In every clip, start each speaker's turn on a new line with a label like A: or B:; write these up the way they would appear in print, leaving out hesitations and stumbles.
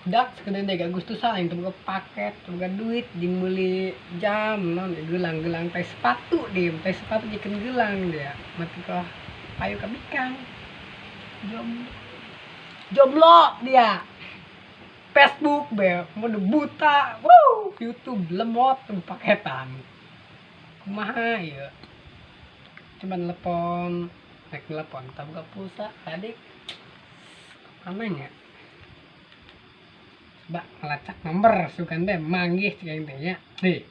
A: Udah sekedar deh Agustusan aing teu boga paket, teu boga duit jeung meuli jam naon gelang-gelang teh sepatu dia, teh sepatu jikeun gelang dia. Mati kah payu ka bikang. Jomblo. Jomblo dia. Facebook be, mode buta. Wuh, YouTube lemot teu paketan. Kumaha ieu? Coba telepon, rek telepon, tak buka pulsa tadi. Mana nya? Coba ngelacak nomor sugan teh manggih cek aing teh nya. Nih.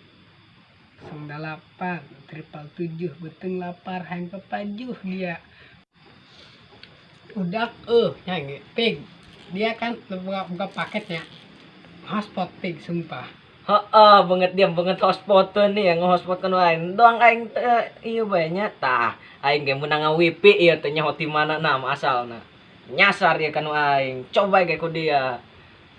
A: 08 777 beuteung lapar hayang papajuh dia. Udah nya ge pig. Dia kan buka paketnya. Hotspot pig sumpah.
B: Heeh, banget dia banget hotspot nih yang hotspot kan aing. Doang aing teh ieu bae nya tah. Aing ge meunang wifi ieu teh nyaho ti mana nama asalna. Nyasar ya kanu aing. Coba ge ku dia.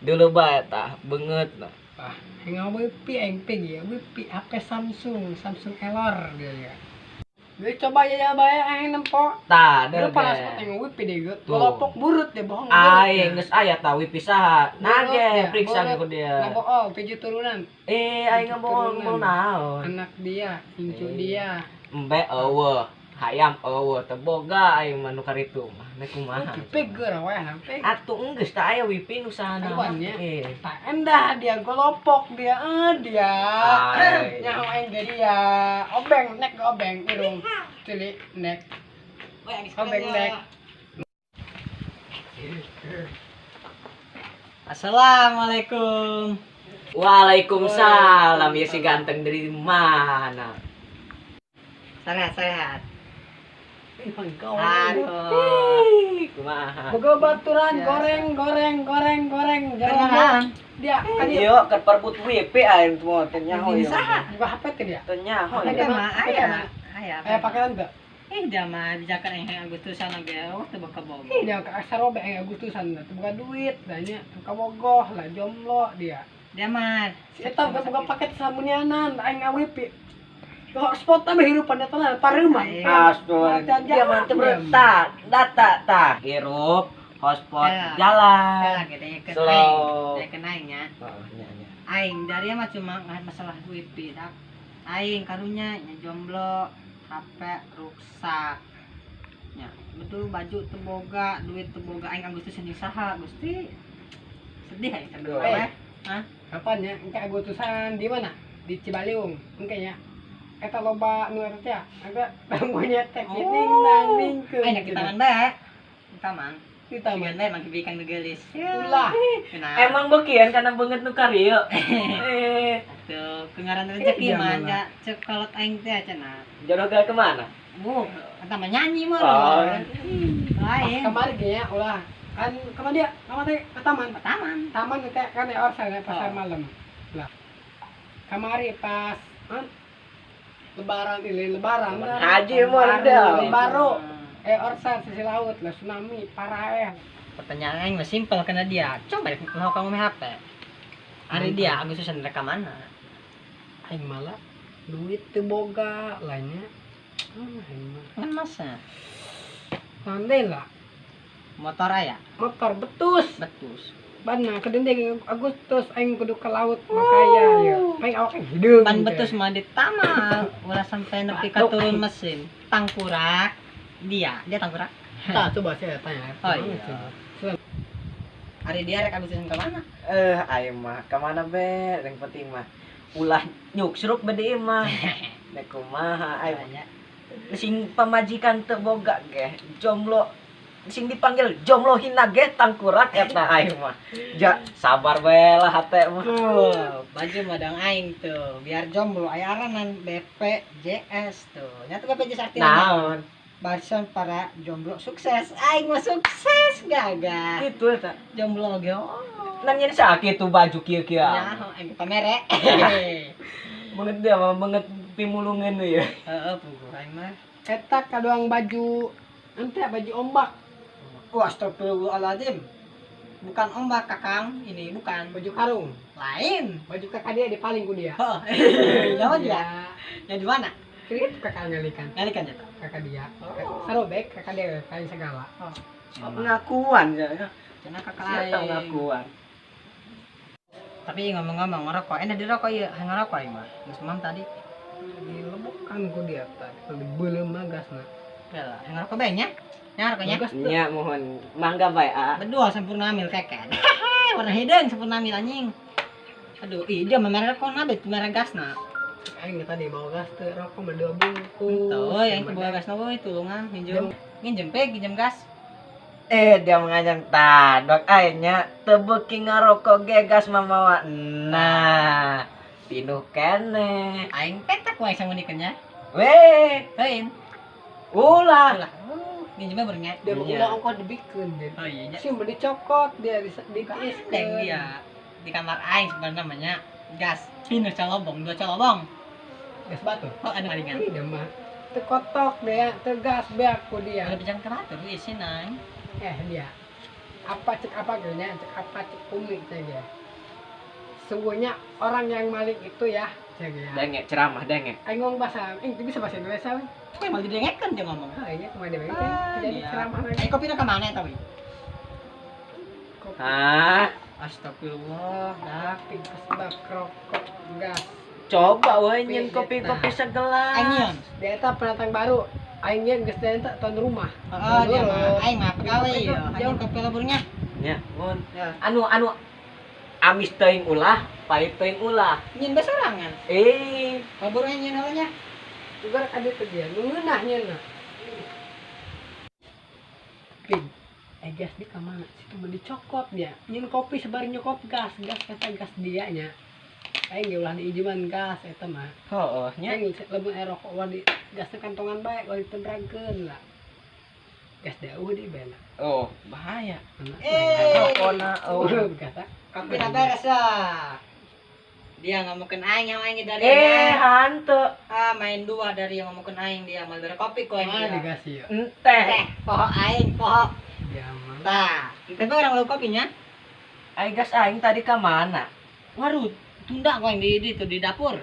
B: Dulu bae tah beungeut nah.
A: Ah, yang wifi aing pig ya, wifi HP Samsung, Samsung Elor dia ya. Gue coba ya bae aing nempo.
B: Tah,
A: Dulu
B: deul
A: panas
B: ge.
A: yang wifi deh gue.
B: Tuh.
A: Kelopok burut deh bohong.
B: Aing geus aya tah wifi saha. Nah
A: Burut
B: ge
A: dia,
B: periksa ge
A: burut.
B: ku dia.
A: Ngabool tujuh turunan.
B: Eh, aing ngabohong
A: Turunan.
B: naon.
A: Anak dia, incu
B: Eh.
A: dia.
B: Embe eueuh, hayam eueuh, teu boga aing mah nu karitu mah. Nek kumaha.
A: Pig gue raweh sampai.
B: Atuh enggeus tah aya wifi nu sana.
A: Karuan nya.
B: Eh.
A: Tak endah dia golopok dia, eh dia.
B: Ay.
A: Nyaho aing ge dia. Obeng nek ge obeng urung. Cili nek. Obeng nek.
C: Assalamualaikum.
B: Waalaikumsalam ya si ganteng dari mana?
C: Sehat sehat.
A: Ih, kau.
C: Aduh.
B: Ih, kumaha?
A: Boga baturan
C: Biasa.
A: goreng goreng goreng goreng
C: Beneran.
A: Dia kan dia
B: Iya, keur perebut wifi aing tuh teh nyaho
C: Ini
B: ieu.
C: saha?
A: buka HP teh dia.
B: Teu nyaho
C: Ada
B: ieu.
C: mah aya. Aya.
A: Eh paketan enggak?
C: Eh dia mah bijakan aing Agustusan oge oh teu boga bogo.
A: Ih, dia ke Asarobe aing Agustusan teu boga duit, dah nya teu kabogoh lah jomblo dia.
C: Dia mah
A: Si eta boga paket samunianan aing ngawipi. Hotspot teh hirupan eta lah pareuman.
B: Astaga, dia mah teu tah, data tah, hirup, hotspot
C: Ya.
B: jalan.
C: Lah gitu ya ke
B: Slow.
C: aing. Dia ke aing nya.
B: Oh, nya nya.
C: Aing dari mah cuma nggak masalah wifi dak. Aing karunya nya jomblo, HP rusak. Nya, betul baju teu boga, duit teu boga aing Agustusan jeung saha, Gusti. Sedih aing teh
B: Aduh.
C: we.
A: Kapan ya? Engke Agustusan di mana? Di Cibaliung. Engke nya. Eta loba nu eta teh. Eta monyet teh
C: Oh.
A: ning nang ningkeun.
C: Aing di taman bae. Di taman.
A: Di taman.
C: Sigan bae mangke bikang nu geulis.
A: Ulah.
C: Kenapa?
B: Emang bekian karena banget nu karieu. Eh,
C: Tuh, kengaran rezeki
A: Iya,
C: mah
A: malah.
C: ja cek kolot aing teh cenah.
B: Jodoh gak kemana?
C: Bu, eta mah nyanyi mah.
B: Oh.
C: Lain.
A: Kamari ge nya ulah. Kan kemana dia? Kamari teh ke taman.
C: Ke taman.
A: Taman teh kan ya orsel ya pasar
C: Oh.
A: malam. Lah. Kamari pas kan, lebaran ini lebaran.
B: Haji mah dah.
A: Baru orsel sisi laut lah tsunami parah eh.
C: Pertanyaan aing mah simpel karena dia. Coba mau kamu main HP. Hari dia Agustusan rek ka mana?
A: Aing malah duit teu boga lainnya. Aing mah.
C: Kan masa
A: Pandai lah.
C: motor aya
A: Motor betus.
C: betus.
A: Bana kedendeng Agustus aing kudu ke laut makaya ya. Aing awak hideung.
C: Ban betus mah di tamal ulah sampai nepi ka turun mesin. Tangkurak dia, dia tangkurak.
A: Tah coba saya tanya.
C: Oh, iya. Hari dia rek Agustusan ka mana?
B: Eh, aing mah kemana be? Yang penting mah ulah nyuksruk be deui mah. Nek kumaha aing
C: Tanya.
B: sing pamajikan teu boga ge jomblo sing dipanggil jomblo hina ge tangkurak eta aing mah. Ja sabar bae lah hate mah.
C: Tuh, baju madang aing tuh, biar jomblo aya aranan BPJS tuh. Nya tuh BPJS artinya
B: Naon?
C: Barisan para jomblo sukses. Aing mah sukses gagah.
B: Kitu eta.
C: Jomblo ge. Oh.
B: Nang nyen sakit tuh baju kieu-kieu.
C: Nyaho aing pamere.
B: Banget dia mah banget pimulungan ya.
C: Heeh, puguh aing mah.
A: Eta kadoang baju ente baju ombak,
C: Wah, astagfirullahaladzim. Bukan ombak, Kakang. Ini bukan.
A: baju karung,
C: Lain.
A: baju kakak dia dipaling ku dia.
C: Oh, nyawa dia. Yang di mana?
A: Kira kakak ngalikan,
C: Ngalikan ya, Pak?
A: kakak dia. Sarobek kakak dia kain segala.
C: Oh.
B: Pengakuan ya.
C: Cenah kakak
B: Siapa
C: lain.
B: pengakuan?
C: Tapi ngomong-ngomong ngerokok, enak di rokok ieu, hayang ngerokok aing mah. Geus mam tadi.
A: Dilebokan ku dia tadi. Dibeuleum mah gasna.
C: Lah, hayang ngerokok bae nya. Nya rokoknya.
B: Nya mohon mangga bae a.
C: Bedua sempurna mil keken. Warna hideung sempurna mil anjing. Aduh, ih dia mah merek rokok na bet merek gasna.
A: Aing tadi bawa gas teu rokok mah 2 bungkus.
C: Tuh, yang bawa gasna euy tulungan minjem. Minjem pe, minjem gas.
B: Dia mengajak tah, dok aing nya teu beuki ngarokok ge gas mah mawa. Nah, pinuh keneh.
C: Aing petak wae sangunikeun nya.
B: Weh,
C: Teuing.
B: ulah.
C: Ulah. Minjemnya bernya.
A: Dia mah
B: Iya.
A: ulah ongkoh dibikeun dia.
C: Oh iya nya.
A: Sih mah dicokot dia ditiiskeun.
C: Deng dia di kamar aing sebenarnya namanya gas pinus colobong, 2 colobong.
A: Gas batu.
C: Oh, anu ringan.
A: Ih, dia mah teu kotok dia, teu gas beak ku dia.
C: Ada bijang keratur isi nang.
A: Dia. Apa cek apa geunya, cek apa cek umi cek dia. Sungguhnya orang yang maling itu ya, cek ya.
B: Denge ceramah denge.
A: Aing ngomong bahasa, aing teu bisa bahasa Indonesia. We.
C: Kok emang didengekeun dia ngomong.
A: Ah, ini kumaha dia
C: Ah,
A: jadi
C: dia.
A: ceramah lagi.
C: Aing kopi ka mana eta we?
A: Kopi.
B: Hah?
C: Astagfirullah, dah.
A: Kopi asbak rokok gas.
B: Coba we nyin kopi-kopi segelas.
C: Aing nyeun.
A: Dia eta pendatang baru. Aing ge geus teh eta tuan rumah.
C: Heeh, dia mah aing mah pegawai
A: Jauh.
C: ya. Aing kopi leburnya.
B: Nya, mun.
C: Ya.
B: Anu anu amis teuing ulah, pahit teuing ulah.
C: Nyeun bae sorangan. Leburnya nyeun heula nya.
A: Ugar ka ditu dia, nu ngeunah nyeunna. Pig. Gas di ka mana? Situ mah dicokot dia. Nyeun kopi sebari nyokot gas, gas eta gas dia nya. Aing ge ulah diijuman gas eta mah.
B: Heuh nya.
A: Aing lamun aya rokok ulah di gasna kantongan bae ulah ditebragkeun lah. Gas jauh di bena.
B: Oh, bahaya.
C: Eh.
B: Rokona eueuh.
A: Gas ah.
C: Kopi na beres lah. Dia ngomongkeun aing yang aing dari
B: Hantu.
C: Ah, main 2 dari yang ngomongkeun aing dia mal bere kopi ku aing
A: Ah,
C: dia.
A: digas ieu.
B: Enteh.
C: Teh, poho aing, poho.
A: Dia mah.
C: Tah, teh orang lu kopinya?
B: Ai gas aing tadi ka mana?
C: Waduh, tunda ku aing di itu di dapur.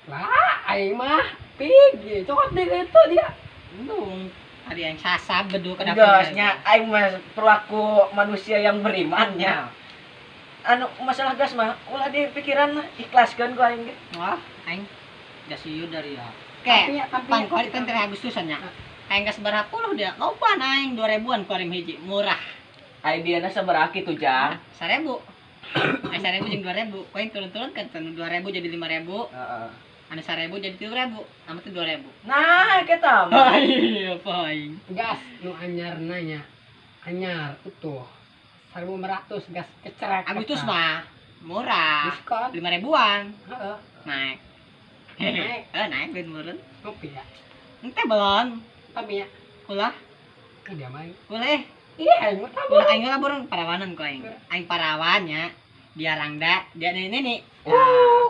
A: Lah, aing mah pig, cokot di itu dia.
C: Belum. Tadi yang sasab bedu ke dapur.
B: Gasnya aing mah perilaku manusia yang beriman nya. Anu masalah gas mah ulah di pikiran mah ikhlaskeun ku aing ge.
C: Wah, aing gas ieu dari ya. Ke,
A: Tapi
C: pan kuari kan teh Agustusan nya. Aing gas berapa puluh dia? Loba aing 2000-an kuari hiji, murah.
B: Ai diana sabaraha kitu jang?
C: 1000. Aing 1000 jeung 2000. Ku aing turun-turun kan 2000 jadi 5000.
B: Heeh.
C: Anu 1000 jadi 3000, anu teh 2000.
B: Nah, kita mah.
C: Iya, apa aing?
A: Gas nu anyar nanya. Anyar utuh. 1500 gas kecerek.
C: Agustus mah murah.
A: Diskon.
C: 5000-an.
A: Heeh.
C: Naik.
A: Naik.
C: Naik ben meureun.
A: Kopi ya.
C: Ente belon.
A: Tapi ya.
C: Ulah,
A: Dia mah.
C: boleh.
A: Iya, aing mah tahu.
C: Ulah aing lah burung parawanan ku aing. Aing parawan nya. Dia rangda, dia nini-nini.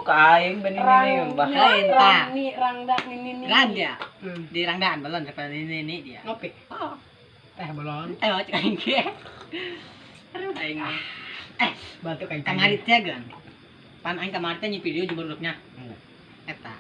B: Ka aing ben ini bah.
C: Lain, tah.
A: Rang ni rangda ni ni ni.
C: Ran dia.
A: Hmm.
C: Di rangdaan belon daripada nini-nini dia.
A: Ngopi.
C: Oh,
A: Teh belon.
C: eh cek aing ge. Aduh aing.
A: Batuk aing.
C: Kamari teh geun. Pan aing kamari teh nyi video jeung barudaknya.
B: Hmm.
C: Eta.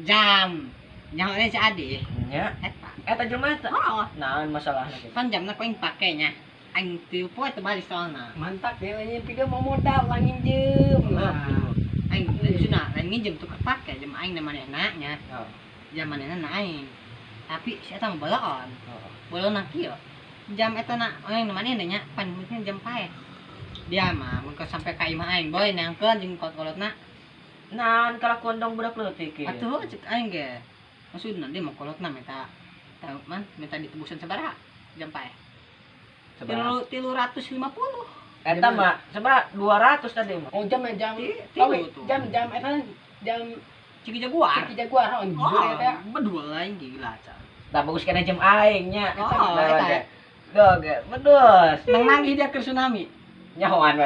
C: Jam. Nyaho si Adi.
B: Nya,
C: Eta.
B: eta jelema eta.
C: Oh,
B: Naon masalahna kitu?
C: pan jamna ku aing pake nya. Aing tilu poe teu balik soalna.
A: Mantap ya nyin video mau modal lah nginjem. Nah.
C: Aing maksudna lain nginjem tuh kepake jam aing na manehna nya.
B: Oh.
C: Jam manehna na aing. Tapi si eta mah boloon.
B: Oh.
C: Boloon kieu. Jam eta na aing na manehna nya pan mungkin jam pae. Dia mah mun sampai ka imah aing boy nangkeun jeung kolot-kolotna.
B: Naon kalakuan dong budak leutik ieu?
C: Atuh cek aing ge. Maksudna dia mah kolotna minta tahu man minta ditebusan sabaraha jam pae.
B: Sabaraha?
C: 350.
B: Eta mah sabaraha 200 tadi mah.
A: Oh jam ya jam.
C: Tilu
A: Oh,
C: tuh.
A: jam jam eta jam
C: Ciki Jaguar.
A: Ciki Jaguar on.
C: Oh,
A: Eta
C: berdua lain gila ca.
B: Tah bagus kana jam aing nya.
C: Oh, eta.
B: Dog, bedus.
C: Nang manggih dia ke tsunami.
B: Nyahoan we.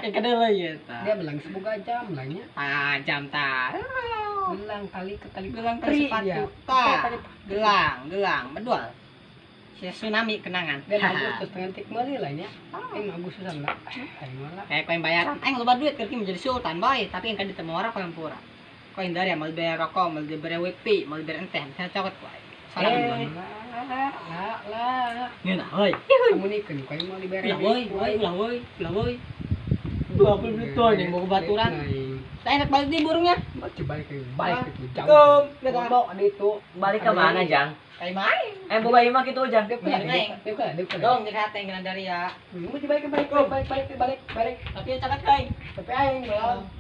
C: Yang kedua ya ta.
A: Dia belang semoga jam lah nya.
C: Ah, jam ta.
A: Gelang tali ke tali
C: Gelang tali
A: patri
C: sepatu.
A: dia.
C: Ta.
A: Tali
C: Gelang, gelang, bedul. Si tsunami kenangan.
A: Dan Agustus tengah tik meuli lah nya. Aing mah Agustusan lah. Aing mah lah.
C: Kayak koin bayaran, aing loba duit keur menjadi sultan boy, tapi yang kan ditemu orang koin pura. Koin dari mau bayar rokok, mau bayar WP, mau bayar enteh, misalnya cokot ku aing. Soalnya
A: Eh, lah lah lah.
C: ngeunah euy.
A: Kamu nikeun koin mau dibere.
C: Ulah woi, woi, ulah woi, ulah woi. 20 menit tuh anjing mau baturan. Saya enak balik di burungnya.
A: Balik balik itu jauh.
C: Kom, dadah.
A: Goblok di itu.
B: Balik ke mana, Jang?
C: Kayak main.
B: Boga imah kitu, Jang.
A: Dia punya, dia punya, dia punya.
C: Dong, jadi hati yang dari ya.
A: Balik balik balik balik balik balik balik.
C: Tapi catat kai.
A: Tapi aing belum.